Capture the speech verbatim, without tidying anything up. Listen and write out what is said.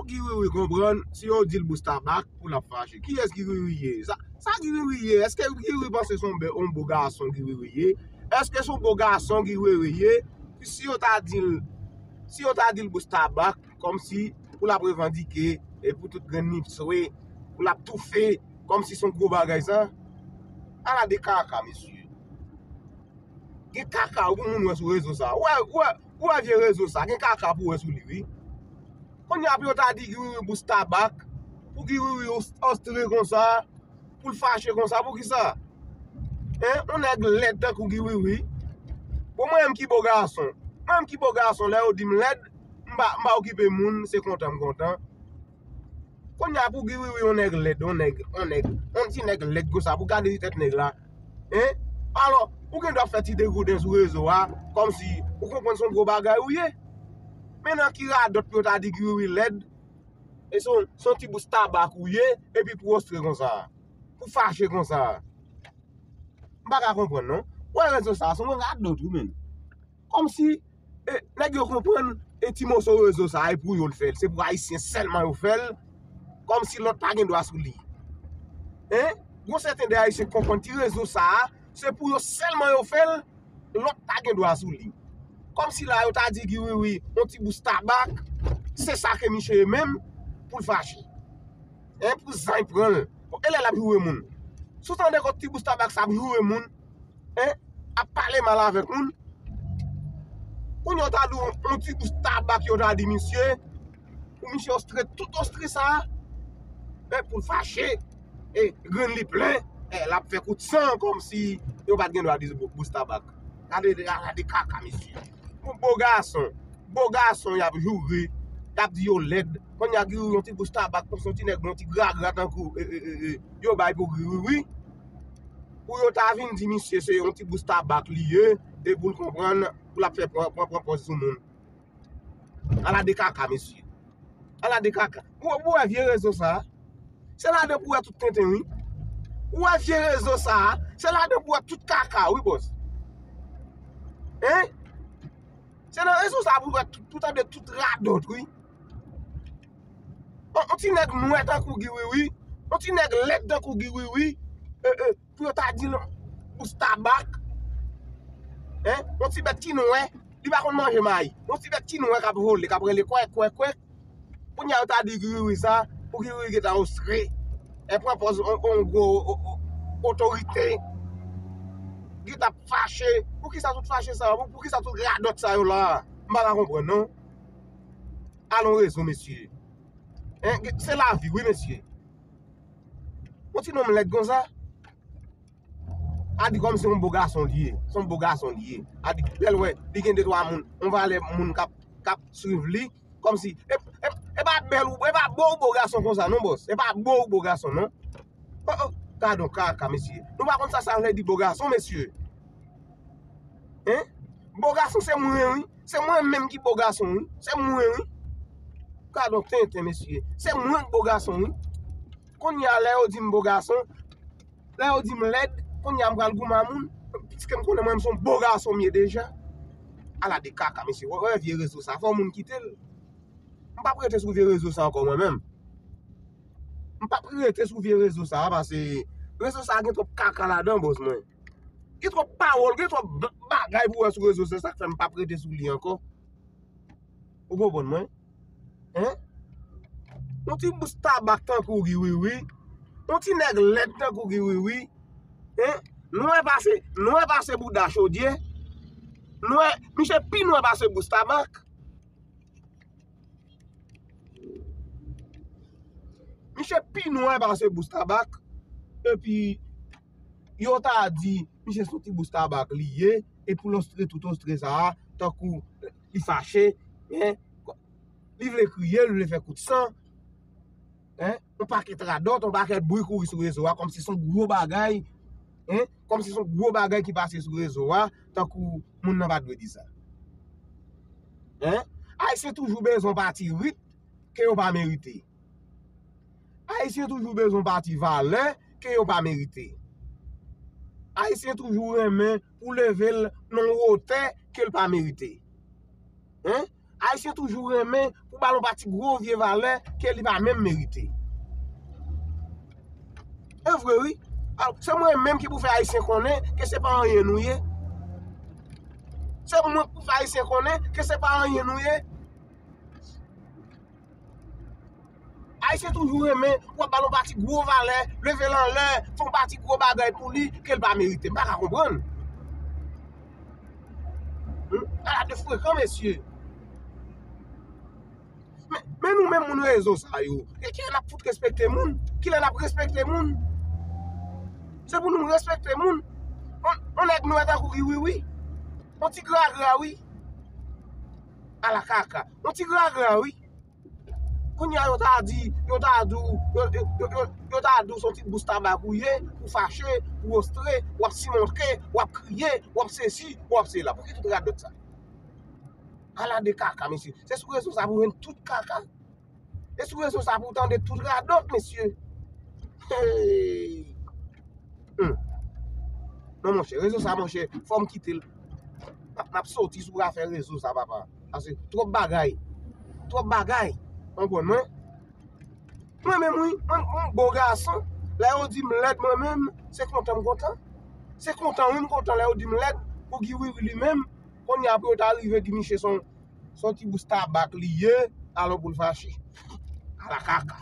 Guy Wiwi konprann, si yo di l Boustaba, pou l ap fache. Kiyès Guy Wiwi ye? Sa, sa Guy Wiwi ye? Èske Guy Wiwi panse se yon bè, yon bo gason Guy Wiwi ye? Èske se yon bo gason Guy Wiwi ye? Si yo ta di l, si yo ta di l Boustaba, kòmsi pou l ap revandike, e pou tout grenn li swe, pou l ap toufe, kòmsi se yon gwo bagay sa. Ala de kaka, mesye. Gen kaka pou moun wè sou rezo sa. Ou wè, ou wè, ou wè vye rezo sa, gen kaka pou wè sou li, wi. Kounye a pou yo ta di Guy Wiwi Boustaba, pou Guy Wiwi os-, ostre konsa, pou l fache konsa, poukisa? Hein? Yon nèg lèd tankou Guy Wiwi. Bon, mwen menm ki bo gason. Mwen menm ki bo gason, lè yo di m lèd, m pa, m pa okipe moun, se kontan m kontan. Kounye a pou Guy Wiwi yon nèg lèd, yon nèg, yon nèg, yon ti nèg lèd konsa, pou gade tèt nèg la. Hein? Alò, ou gen dwa fè ti degouden sou rezo a, kòmsi ou konprann se yon gwo bagay ou ye. Men nan ki radòt pou yo ta di Guy Wiwi lèd, e se yon, se yon ti Boustaba ou ye, epi pou ostre konsa, pou fache konsa. M pa ka konprann non. Wè rezo sa, se yon radòt wi menm. Kòmsi, e, nèg yo konprann, e ti moso rezo sa, e pou yo l fè l. Se pou Ayisyen sèlman yo fè l. Kòmsi lòt pa gen dwa sou li. Hein? Gon sèten de Ayisyen konprann ti rezo sa, se pou yo sèlman yo fè l, lòt pa gen dwa sou li. Kòmsi la yo ta di Guy Wiwi, yon ti Boustaba, se sa ke misye ye menm, pou l fache. Hein, pou zay pran l. Bon, e lè l ap joure moun. Si w tande kot ti Boustaba sa ap joure moun, hein, ap pale mal avèk moun. Kounye a yo ta di w, yon ti Boustaba yo ta di misye, pou misye ostre tout ostre sa, hein, pou l fache, e grenn li plen, e l ap fè kout san kòmsi yo pa t gen dwa di Bou-, Boustaba. Gade, gade kaka, mesye. Pou bo gason, bo gason y ap joure, y ap di yo lèd. Kounye a Guy Wiwi yon ti Boustaba, kòmsi yon ti nèg, yon ti gragra tankou, e, e, e, e, yo bay pou Guy Wiwi. Pou yo ta vin di misye se yon ti Boustaba li ye, e pou l konprann, pou l ap fè pran, pran, pran pòz sou moun. Ala de kaka, mesye. Ala de kaka. Ou, ou wè vye rezo sa? Se ladan pou wè tout tenten, wi. Ou wè vye rezo sa? Se ladan pou wè tout kaka, wi, bòs. Hein? Se nan rezo sa pou wè tout, tout ap de tout radòt, wi. On, on ti nèg nwè tankou Guy Wiwi, on ti nèg lèd tankou Guy Wiwi, e, e, pou yo ta di l Boustaba, hein? On ti bèt ki nwè, li pa konn manje mayi. On ti bèt ki nwè k ap vole, k ap rele kwèk, kwèk, kwèk. Kounye a yo ta di Guy Wiwi sa, pou Guy Wiwi gentan ostre. E pran pòz on, on gwo, o, o, otorite. Gentan fache. Poukisa tout fache sa? Pou, poukisa tout radòt sa yo la? M pa ka konprann, non. Alon rezo, mesye. Hein, se lavi, wi, mesye. On ti nonm lèd konsa. A di kòm se yon bo gason li ye. Se yon bo gason li ye. A di, lè l wè, li gen de twa moun, yon valè moun k ap, k ap swiv li, kòmsi, e, e, e pa bèl ou, e pa bo ou bo gason konsa, non, bòs. E pa bo ou bo gason, non. Oh, oh, gadon kaka, mesye. Nou pa konn sa sa vle di bo gason, mesye. Hein? Bo gason se mwen, wi. Se mwen menm ki bo gason, wi. Se mwen, wi. Gadon tenten, mesye. Se mwen ki bo gason, wi. Kounye a, lè yo di m bo gason, lè yo di m lèd, kounye a m pral goumen a moun, piske m konnen mwen, m se yon bo gason m ye deja. Ala de kaka, mesye. Wè, wè vye rezo sa, fò moun kite l. M p ap rete sou vye rezo sa ankò mwen menm. M p ap rete sou vye rezo sa, paske rezo sa gen twòp kaka ladan, bòs mwen. Gen twòp pawòl, gen twòp b-, bagay pou wè sou rezo sa, se sa k fè m p ap rete sou li ankò. Ou konprann mwen? Hein? Yon ti Boustaba tankou Guy Wiwi. Yon ti nèg lèd tankou Guy Wiwi. Hein? Nwè pase, nwè pase bouda chodyè. Nwè, misye pi nwè pase Boustaba. Misye pi nwè pase Boustaba. Epi, yo ta di, misye se yon ti Boustaba li ye. E pou l ostre tout ostre sa a, tankou li fache, hein, li vle kriye, li vle fè kout san. Hein, yon pakèt radòt, yon pakèt bri kouri sou rezo a, kòmsi se yon gwo bagay. Hein, kòmsi se yon gwo bagay ki pase sou rezo a, tankou moun nan pa dwe di sa. Hein? Ayisyen toujou bezwen pati rit ke yo pa merite. Ayisyen toujou bezwen pati valè ke yo pa merite. Ayisyen toujou renmen pou leve l nan wotè ke l pa merite. Hein? Ayisyen toujou renmen pou ba l yon pati gwo vye valè ke li pa menm merite. E vre, wi. Alò, se mwen menm ki pou fè Ayisyen konnen ke se pa anyen nou ye. Se mwen ki pou fè Ayisyen konnen ke se pa anyen nou ye. Ayisyen toujou renmen w ap ba l yon pati gwo valè, leve l anlè, fè yon pati gwo bagay pou li ke l pa merite. M pa ka konprann. Hmm? Ala de frekan, mesye. Men, men nou menm moun rezo sa yo, e kilè n ap fout respekte moun? Kilè n ap respekte moun? Se pou nou respekte moun. On, on nèg nou wè tankou Guy Wiwi. On ti gragra, wi. Ala kaka. On ti gragra, wi. Kounye a yo ta di, yo ta di w, yo, yo, yo, yo, yo ta di w se yon ti bous tabak ou ye, ou fache, ou ostre, w ap simontre, w ap kriye, w ap sesi, w ap sela. Pou ki tout radòt sa? Ala de kaka, mesye. Se sou rezo sa pou jwenn tout kaka. E sou rezo sa pou w tande tout radòt, mesye. Hey! Hmm. Non, monchè, rezo sa, monchè, fò m kite l. N ap, n ap soti sou afè rezo sa, papa. Paske twòp bagay. Twòp bagay. Konprann mwen? Mwen menm, wi, mwen, mwen bon gason. Lè yo di m lèd, mwen menm, se kontan m kontan. Se kontan, wi, m kontan lè yo di m lèd. Pou Guy Wiwi li menm, kounye a pou yo ta rive di misye se yon, se yon ti bous tabak li ye, alò pou l fache. Ala kaka.